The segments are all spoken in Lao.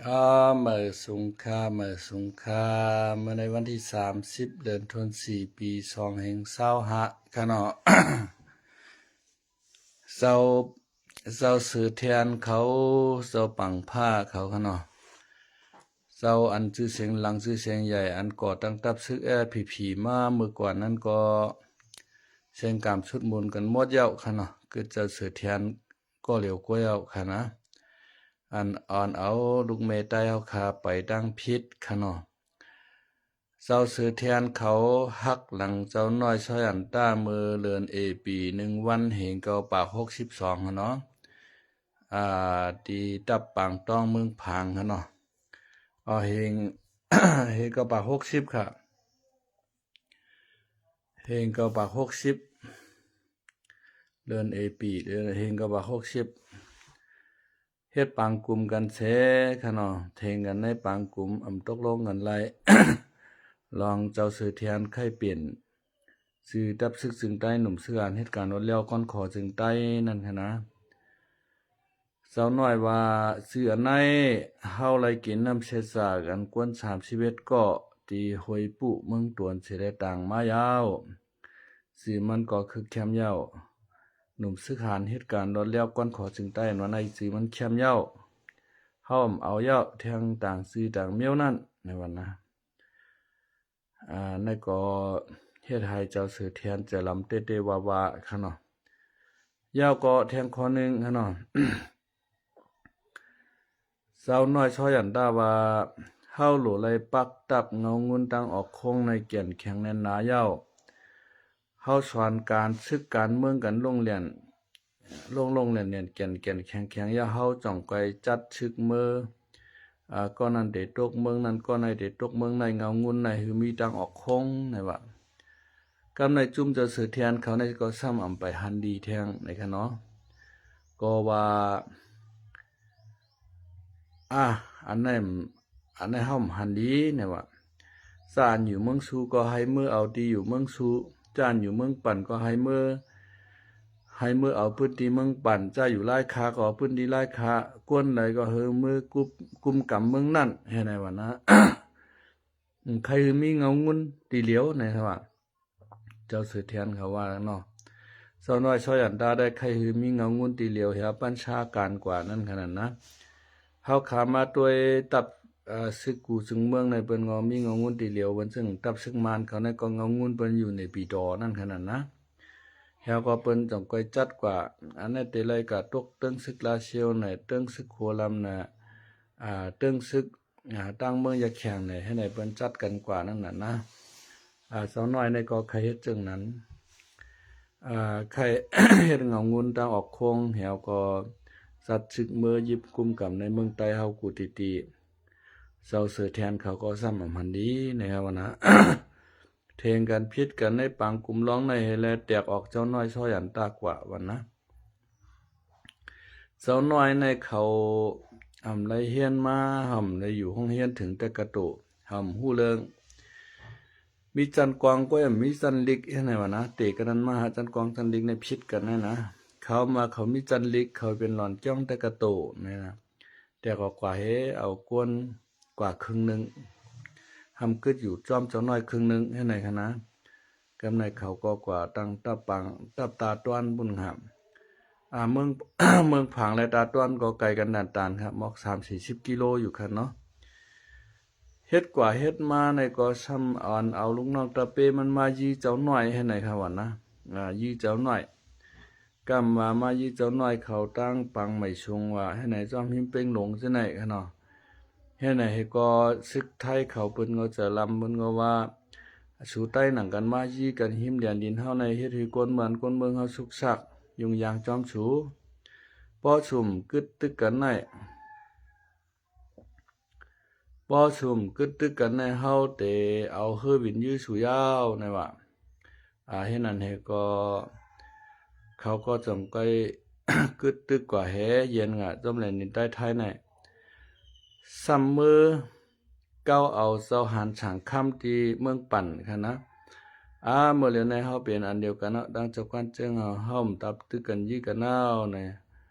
ອາ ມາສຸງຄາ ມາສຸງຄາ ເມື່ອໃນວັນທີສາມສິບ ເດືອນທວນສີ່ ປີສອງພັນຊາວຫ້າ ຄະເນາະ ເຈົ້າ ເຈົ້າເສືອແທນເຂົາ ເຈົ້າປາງພ້າເຂົາ ຄະເນາະ ເຈົ້າອັນຊື່ສຽງດັງຊື່ສຽງໃຫຍ່ ອັນກໍ່ຕັ້ງທັບຊຶກ ແອສພີພີ ມາເມື່ອກ່ອນນັ້ນກໍ ເສັງກາມຊຸດມຸນກັນໝົດແລ້ວ ຄະເນາະ ຄືເຈົ້າເສືອແທນ ກໍຫຼຽວກວ່າເຈົ້າ ຄະນະ ອັນ ອັນເອົາລູກແມ່ໃຕ້ເຮົາຄາໄປທາງຜິດ ຄະເນາະ ເຈົ້າເສືອແທນເຂົາຫັກຫຼັງເຈົ້ານ້ອຍຊອຍອັນຕາ ເມື່ອເດືອນເອ ປີໜຶ່ງວັນ ເຮງເກົ້າປາກຫົກສິບສອງ ຄະເນາະ ອາ ທີ່ຕັບປາງຕ້ອງເມືອງຜາງ ຄະເນາະ ເອົາເຮງ ເຮງເກົ້າປາກຫົກສິບ ຄະ ເຮງເກົ້າປາກຫົກສິບ ເດືອນເອ ປີ ເອີ ເຮງເກົ້າປາກຫົກສິບ ເຮັດປາງກຸມກັນແທ້ ຄະເນາະ ເຖງກັນໃນປາງກຸມ ອຳຕົກລົງກັນໄລ່ ລອງເຈົ້າເສືອແທນໃຄ່ປ່ຽນຊື່ ຕັບຊຶກເຊິ່ງໃຕ້ ໜຸ່ມຊຶກຫານເຮັດການລວດແລ້ວ ກ້ອນຂໍເຊິ່ງໃຕ້ ນັ້ນ ຄະນະ. ເຈົ້ານ້ອຍວ່າ ຊື່ອັນໃດ ເຮົາໄລ່ກິນນ້ຳເຊສາກັນກວນສາມສິບເອັດເກາະ ທີ່ຫ້ວຍປຸເມືອງຕວນເສຍແລະຕ່າງມາຍາວ ຊື່ມັນກໍຄືແຄມເຍົາ ໜຸ່ມຊຶກຫານເຮັດການລອດແລ້ວ ກ່ອນຂໍເຊິ່ງໃຕ້ ອັນວ່າໃນຊື່ມັນແຄມເຍົາ ເຮົາເອົາເຍົາ ແທງຕ່າງຊື່ຕ່າງມຽວນັ້ນ ໃນວັນນະ ອາ ໃນກໍເຮັດໃຫ້ເຈົ້າເສືອແທນໃຈລຳເຕະໆວາໆ ຄະເນາະ ຍາວກໍແທງຂໍ້ໜຶ່ງ ຄະເນາະ. ເຈົ້ານ້ອຍຊອຍອັນຕາວ່າ ເຮົາໂຫຼໄລປັກຕັບເງົາງຸ່ນຕັ້ງອອກຄົງໃນແກ່ນແຂງແໜ້ນໜາເຍົາ ເຮົາສອນການຊຶກການເມືອງກັນລົງແລ່ນ ລົງໆແລ່ນໆ ແກ່ນໆແຂງໆ ຢ່າເຮົາຈົ່ງໄກຈັດຊຶກເມີ ອາ ກໍນັ້ນເຕຕົກເມືອງນັ້ນ ກໍໃນເຕຕົກເມືອງໃນ ເງົາງຸ່ນໃນ ຄືມີຕັ້ງອອກຄົງ ໃນວ່າ ກຳໃນຈຸ້ມເຈົ້າເສືອແທນເຂົາໃນກໍຊ້ຳອຳໄປຫັນດີແທງ ໃນຄະເນາະ ກໍວ່າ ອາ ອັນໃນ ອັນໃນເຮົາມັນຫັນດີ ໃນວ່າ ຈານຢູ່ເມືອງຊູກໍໃຫ້ເມີເອົາທີ່ຢູ່ເມືອງຊູ ຈານຢູ່ເມືອງປັນກໍໃຫ້ເມີ ໃຫ້ເມີເອົາພື້ນທີ່ເມືອງປັນ ຈານຢູ່ລາຍຄາກໍເອົາພື້ນທີ່ລາຍຄາ ກວນໃດກໍໃຫ້ເມີກຸມ ກຸມກຳເມືອງນັ້ນ ໃຫ້ໃນວ່ານະ ໃຄ່ຄືມີເງົາງຸ່ນຕີຫຼຽວ ໃນວ່າ ເຈົ້າເສືອແທນເຂົາວ່າເນາະ ເຈົ້ານ້ອຍຊອຍອັນຕາໄດ້ ໃຄ່ຄືມີເງົາງຸ່ນຕີຫຼຽວ ເຮັດບັນຊາການກວ່ານັ້ນ ຂະໜາດນະ ເຮົາຂາມາດ້ວຍຕັບ ອາ ຊຶກກູຊຶງເມືອງໃນ ເພິ່ນກໍມີເງົາງຸ່ນຕີຫຼຽວ ເພິ່ນເຊິ່ງຕັບຊຶກມານເຂົາໃນກໍເງົາງຸ່ນເພິ່ນຢູ່ໃນປີຕໍນັ້ນ ຂະໜາດນະ ແລ້ວກໍເພິ່ນຈົ່ງໄກຈັດກວ່າ ອັນໃນເຕໄລກະຕົກເຕີງຊຶກລາຊຽວໃນ ເຕີງຊຶກໂຄລຳນະ ອາ ເຕີງຊຶກ ອາ ຕັ້ງເມືອງຢາແຂງໃນ ໃຫ້ໃນເພິ່ນຈັດກັນກວ່ານັ້ນນະ ອາ ເຈົ້ານ້ອຍໃນກໍໃຄ່ເຮັດຈັ່ງນັ້ນ ອາ ໃຄ່ເຮັດເງົາງຸ່ນຕັ້ງອອກຄົງ ແລ້ວກໍຈັດຊຶກເມີຍຶບກຸມກຳໃນເມືອງໃຕ້ເຮົາກູຕີໆ ເຈົ້າເສືອແທນເຂົາກໍຊ້ຳອຳຫັນດີ ໃນເຮົານະ ເຖງກັນຜິດກັນໃນປາງກຸມລອງໃນ ໃຫ້ແລແຕກອອກເຈົ້ານ້ອຍຊອຍອັນຕາກວ່າວັນນະ. ເຈົ້ານ້ອຍໃນເຂົາ ອຳໄລຮຽນມາ ຫຳໄດ້ຢູ່ໂຮງຮຽນເຖິງແຕ່ກະໂຕ ຫຳຮູ້ເລື່ອງ ມີຈັນກອງກໍມີຈັນລິກ ເຮັດໃຫ້ວ່ານະ ເຕກະນັ້ນມາຫາຈັນກອງຈັນລິກໃນຜິດກັນນັ້ນນະ ເຂົາມາເຂົາມີຈັນລິກ ເຂົາເປັນຫຼອນກ້ອງແຕ່ກະໂຕ ແມ່ນນະ ແຕ່ກໍກວ່າເຮ ເອົາກວນກວ່າເຄິ່ງໜຶ່ງ ຫຳກຶດຢູ່ຈ້ອມເຈົ້ານ້ອຍເຄິ່ງໜຶ່ງ ເຮັດໃຫ້ຂະນະ ກຳໃນເຂົາກໍກວ່າຕັ້ງຕາປາງ ຕັບຕາຕ້ອນບຸນຫາມ ອາ ເມືອງ ເມືອງຜາງ ແລະ ຕາຕ້ອນກໍໄກກັນດານຕານ ຫາກມອກສາມສີ່ສິບກິໂລຢູ່ຄັນເນາະ ເຮັດກວ່າເຮັດມາໃນກໍຊ້ຳອັນເອົາລູກນ້ອງຕາເປ້ມັນມາຢີ້ເຈົ້ານ້ອຍ ເຮັດໃຫ້ຂະວ່ານະ ອາ ຢີ້ເຈົ້ານ້ອຍ ກຳວ່າມາຢີ້ເຈົ້ານ້ອຍເຂົາຕັ້ງປັງໄໝຊຸງວ່າ ເຮັດໃຫ້ຈອມຫິມເປັງຫຼົງຈັ່ງໃດຂະເນາະ ເຮັດໃຫ້ກໍຊຶກໄທເຂົາເພິ່ນກໍຈະລຳ ເພິ່ນກໍວ່າ ສູໄຕ້ໜັງກັນມາຢີ້ກັນຫິມແດນດິນເຮົາໃນ ເຮັດໃຫ້ຄົນບ້ານຄົນເມືອງເຮົາສຸກຊັກ ຫຍຸ້ງຍາກຈອມສູ ພໍຊຸມກຶດຕຶກກັນໄດ້ ປໍຊຸມກຶດຕຶກກັນໃນ ເຮົາເຕເອົາເຮີວິນຢືສູຍາວ ໃນວ່າ ອາ ເຮັດນັ້ນເຮັດກໍ ເຂົາກໍຈົ່ງໄກກຶດຕຶກກວ່າແຮ ຢຽນງາ ຈອມແລນດິນໃຕ້ໄທໃນ ຊ້ຳມື ເກົ້າເອົາເຈົ້າຫານສາງຄຳທີ່ເມືອງປັນຫັ້ນນະ ອາ ເມື່ອຫຼຽວໃນເຮົາເປັນອັນດຽວກັນເນາະ ດັ່ງເຈົ້າກວນເຈີເຮົາ ເຮົາມາຕັບຕຶກກັນຢີ້ກັນເອົາໃນ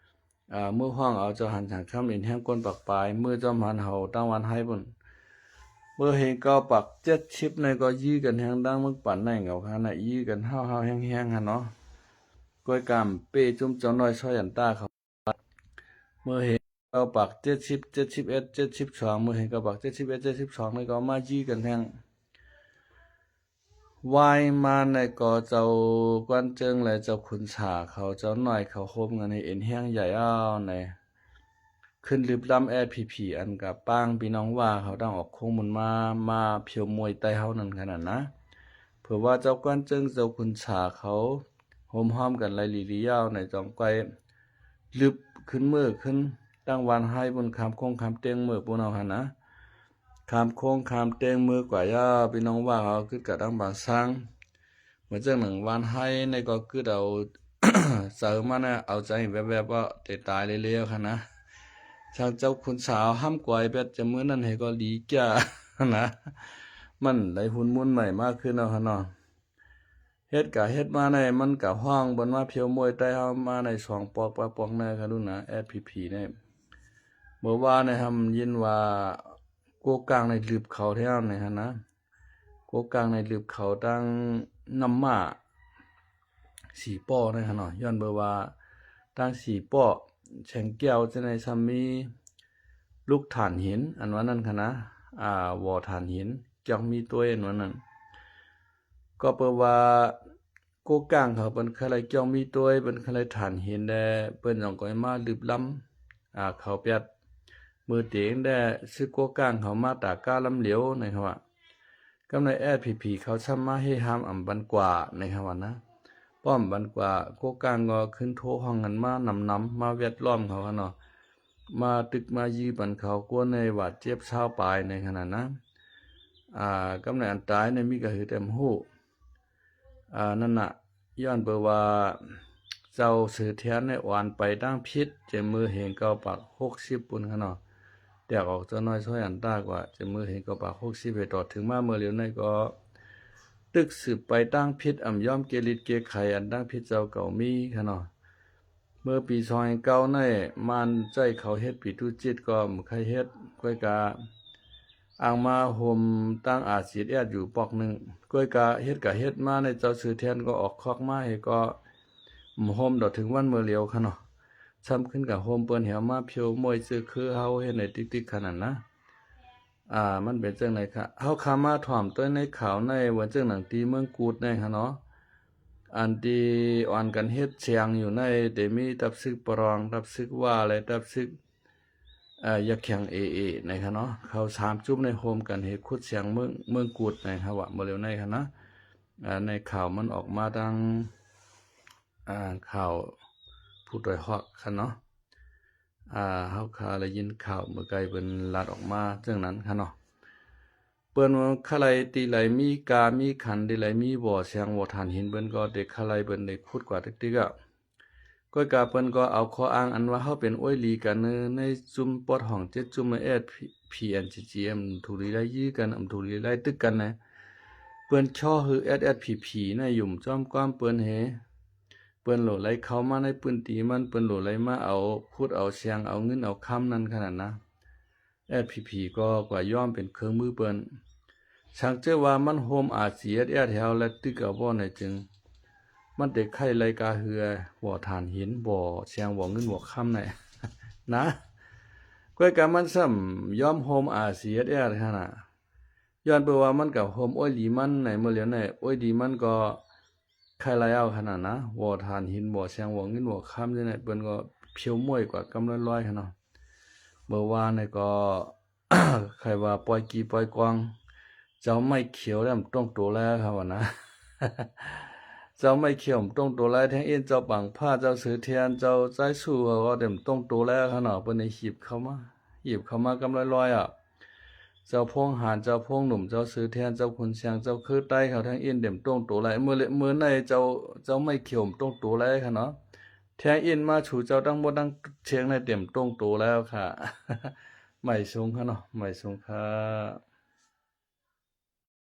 ອາ ມື້ຮ້ອງເອົາເຈົ້າຫັນສາງຄຳ ເອັນແຮງກົ້ນປາກປາຍ ມື້ຈອມຫັນເຮົາຕັ້ງວັນໄຮພຸ້ນ ເມື່ອເຮງເກົ້າປາກເຈັດສິບໃນກໍຢື້ກັນແຮງ ດັ່ງເມືອງປານໃນເຫງົາຄະນະ ຢື້ກັນຫ້າວໆແຮງໆຫັ້ນເນາະ ກ້ອຍກາມເປ້ຈຸ້ມເຈົ້ານ້ອຍຊອຍອັນຕ້າເຂົາ ເມື່ອເຮງເກົ້າປາກເຈັດສິບ ເຈັດສິບເອັດ ເຈັດສິບສອງ ເມື່ອເຮງເກົ້າປາກເຈັດສິບເອັດ ເຈັດສິບສອງໃນກໍມາຢື້ກັນແຮງ ວາຍມາໃນກໍເຈົ້າກວານເຈິງ ແລະ ເຈົ້າຂຸນສາເຂົາ ເຈົ້ານ້ອຍເຂົາໂຮມກັນໃຫ້ເອັນແຮງໃຫຍ່ອ້າວໃນ ຂຶ້ນລຶບລຳແອດພີພີ ອັນກະປາງພີ່ນ້ອງວ່າເຂົາຕັ້ງອອກໂຄ້ງມຸນມາ ມາພຽວມວຍໃຕ້ເຮົານັ້ນຂະໜາດນະ ເພື່ອວ່າເຈົ້າກວານເຈິງ ເຈົ້າຂຸນສາເຂົາໂຮມຮ້ອມກັນໄລ່ລີລີຍາວໃນຈອມໄກ ລຶບຂຶ້ນເມີຂຶ້ນ ຕັ້ງວານໄຮບຸນ ຂ້າມໂຄ້ງຂ້າມເຕັງເມີປຸ້ນເອົາຫັ້ນນະ ຂ້າມໂຄ້ງຂ້າມເຕັງເມີກວ່າຍາວ ພີ່ນ້ອງວ່າເຮົາກຶດກະຕັ້ງບາງຊ້າງ ເໝືອນຈັ່ງໜຶ່ງວານໄຮໃນກໍກຶດເອົາ ເຈີມານະ ເອົາໃຈແວບໆ ວ່າແຕ່ຕາຍເລວໆ ຫັ້ນນະ ຊ່າງເຈົ້າຂຸນສາວຫ້ຳກວາຍແບດຈະມື້ນັ້ນໃຫ້ກໍດີກວ່ານະ ມັນໄດ້ຮຸນມຸນໃໝ່ມາຄືນເນາະ ຫັ້ນເນາະ ເຮັດກະເຮັດມາໃນມັນກະຮ້ອງເບິ່ນມາພຽວມວຍໃຕ້ເຮົາມາໃນສອງປອກປະປອກໃນຄະດຸນນະ ແອດພີພີ ໃນ ເມື່ອວານໃນຫຳຍິນວ່າ ໂກກາງໃນລຶບເຂົາແທ້ໃນຫັ້ນນະ ໂກກາງໃນລຶບເຂົາຕັ້ງນ້ຳມ້າ ສີປໍ້ໃນຫັ້ນເນາະ ຍ້ອນເບິ່ງວ່າຕັ້ງສີປໍ້ ແສງແກ້ວຈັ່ງໃດຊ້ຳມີລູກຖ່ານຫີນ ອັນວ່ານັ້ນຄະນະ ອາ ວໍຖ່ານຫີນ ກຽກມີຕົວເອງວ່ານັ້ນ ກໍເປີວ່າໂກກາງເຂົາເພິ່ນຄະໄລກຽວມີຕົວ ເພິ່ນຄະໄລຖານຫີນແດ່ ເພິ່ນຈັ່ງກໍມາລຶບລຳ ອາ ເຂົາແປດ ເມີເຕງແດ່ ຊຶກໂກກາງເຂົາມາຕາກ້າລຳຫຼຽວໃນຄະວ່າ ກຳໃນແອດພີພີເຂົາຊ້ຳມາເຮຫ້າມອຳບັນກວ່າໃນຄະວ່ານະ ປ້ອມບັນກວ່າ ໂກກາງກໍຂຶ້ນໂທຫ້ອງກັນມານຳໆ ມາແວດລ້ອມເຂົາຫັ້ນເນາະ ມາຕຶກມາຢື້ປັນເຂົາ ກວນໃນບາດເຈັບຊາວປາຍໃນຂະນະນະ ອາ ກຳໃນອັນຕາຍໃນມີກະຄືແຕ່ຮູ້ ອາ ນັ້ນນະ ຍ້ອນເບິ່ງວ່າເຈົ້າເສືອທຽນໃນອອນໄປທາງຜິດ ຈະມື້ເຮງເກົ້າປາກຫົກສິບພຸ້ນຄະເນາະ ແຕກອອກເຈົ້ານ້ອຍຊອຍອັນຕາກວ່າ ຈະມື້ເຮງເກົ້າປາກຫົກສິບໃຫ້ຕໍ່ເຖິງມາເມື່ອຫຼຽວໃນກໍ ຕຶກສືບໄປທາງຜິດ ອຳຍອມເກລິດເກໄຂ ອັນທາງຜິດເຈົ້າເກົ່າມີຄະເນາະ ເມື່ອປີສອງພັນເກົ້າໃນ ມານໃຈເຂົາເຮັດປີຕຸຈິດກໍບໍ່ໄຄເຮັດ ກ້ອຍກະ ອ່າງມາໂຮມຕັ້ງອາຊີເອັດແອັດຢູ່ປອກໜຶ່ງ ກ້ອຍກະເຮັດກະເຮັດມາໃນເຈົ້າເສືອທຽນກໍອອກຄອກມາໃຫ້ກໍໂຮມຕໍ່ເຖິງວັນເມື່ອຫຼຽວຄະເນາະ ຊ້ຳຂຶ້ນກະໂຮມເປີນແຫວມາພຽວມວຍເຈີຄືເຮົາເຮັດໃນຕິກໆຂະນັ້ນນະ ອາ ມັນເປັນຈັ່ງໃດຄະ ເຮົາຄາມາຖອມໂຕໃນຂ່າວໃນວັນເຈິງໜັງຕີເມືອງກຸດໃນຄະເນາະ ອັນທີ່ອ່ອນກັນເຮັດສຽງຢູ່ໃນ ແຕ່ມີຕັບຊຶກປະລອງ ຕັບຊຶກວ່າ ແລະ ຕັບຊຶກ ອາ ຢາກແຂ່ງເອເອໃນຄະເນາະ ເຂົາສາມຈຸ້ມໃນໂຮມກັນເຮັດຂຸດສຽງເມືອງ ເມືອງກຸດໃນຄະວ່າ ເມື່ອເລັວໃນຄະນະ ອາ ໃນຂ່າວມັນອອກມາທາງ ອາ ຂ່າວຜູ້ຕາຍຮອກຄະເນາະ ອາ ເຮົາຄະໄດ້ຍິນຂ່າວເມື່ອໄກເພິ່ນລັດອອກມາຈັ່ງນັ້ນຄະເນາະ ເພິ່ນຄະໄລຕິໄລມີກາມີຂັນ ຕິໄລມີບໍ່ສຽງບໍ່ຖ່ານຫີນ ເພິ່ນກໍໄດ້ຄະໄລ ເພິ່ນໄດ້ຂຸດກວ່າຕິກໆ ອາ ກ້ອຍກາເພິ່ນກໍເອົາຂໍ້ອ້າງອັນວ່າເຮົາເປັນໂອ້ຍຫຼີກັນ ໃນ ໃນຈຸ້ມປອດຫ້ອງເຈັດຈຸ້ມ ເອັສພີ ເອັນຊີຈີ ເອັມ ຖືກດີໄລ່ຢື້ກັນ ເອົາຖືກດີໄລ່ຕຶກກັນນະ ເພິ່ນເຈາະຄື ເອັສເອັສພີພີ ນະຍົມຈອມກວາມເພິ່ນເຮ ເພິ່ນໂຫຼໄລ່ເຂົ້າມາໃນພື້ນທີ່ມັນ ເພິ່ນໂຫຼໄລ່ມາເອົາຂຸດເອົາສຽງ ເອົາເງິນເອົາຄຳນັ້ນຂະໜາດນະ ເອັສພີພີ ກໍກວ່າຍອມເປັນເຄື່ອງມືເພິ່ນ ຊ່າງເຈີວ່າມັນໂຮມອາຊີເອັດແອັດແຖວ ແລະ ຕຶກເອົາບໍ່ໃນຈຶ່ງ ມັນເຕະໄຂ່ໄລ່ກາເຮືອ ບໍ່ຖ່ານຫີນ ບໍ່ສຽງ ບໍ່ເງິນ ບໍ່ຄຳໃນນະ ກ້ອຍກາມັນຊ້ຳຍອມໂຮມອາຊີເອັດແອັດຫັ້ນນະ ຍ້ອນເປີວ່າມັນກະໂຮມໂອ້ຍດີມັນໃນ ເມື່ອຫຼຽວໃນໂອ້ຍດີມັນກໍ ໄຂ່ໄລ່ເອົາຂະໜາດນະ ບໍ່ຖ່ານຫີນ ບໍ່ສຽງ ບໍ່ເງິນ ບໍ່ຄຳ ຈັ່ງໃດ ເພິ່ນກໍພຽວມວຍກວ່າກຳລອຍໆ ຂະເນາະ ເມື່ອວານນີ້ກໍ ໄຂ່ວ່າປ່ອຍກີ່ປ່ອຍກອງ ເຈົ້າໄມ້ຂຽວແຫຼມຕົງໂຕແລ້ວ ເຂົາວ່ານະ ເຈົ້າໄມ້ຂຽວຕົງໂຕແລ້ວ ແທງອິນ ເຈົ້າປາງພ້າ ເຈົ້າເສືອທຽນ ເຈົ້າຊາຍຊູ່ ເຂົາກໍເຕັມຕົງໂຕແລ້ວ ຂະເນາະ ເພິ່ນໄດ້ຮີບເຂົ້າມາ ຮີບເຂົ້າມາກຳລອຍໆ ອະ ເຈົ້າໂພງຫານ ເຈົ້າໂພງໜຸ່ມ ເຈົ້າເສືອແທນ ເຈົ້າຂຸນສຽງ ເຈົ້າຄືໄຕ້ ເຂົາແທງອິນເຕັມຕົງໂຕແລ້ວ ເມື່ອ ເມື່ອໃນເຈົ້າ ເຈົ້າໄມ້ຂຽວຕົງໂຕແລ້ວຂະເນາະ ແທງອິນມາສູ່ເຈົ້າທັງໝົດທັງຊຽງໃນເຕັມຕົງໂຕແລ້ວຂະ ໄໝສູງຂະເນາະ ໄໝສູງຂະ.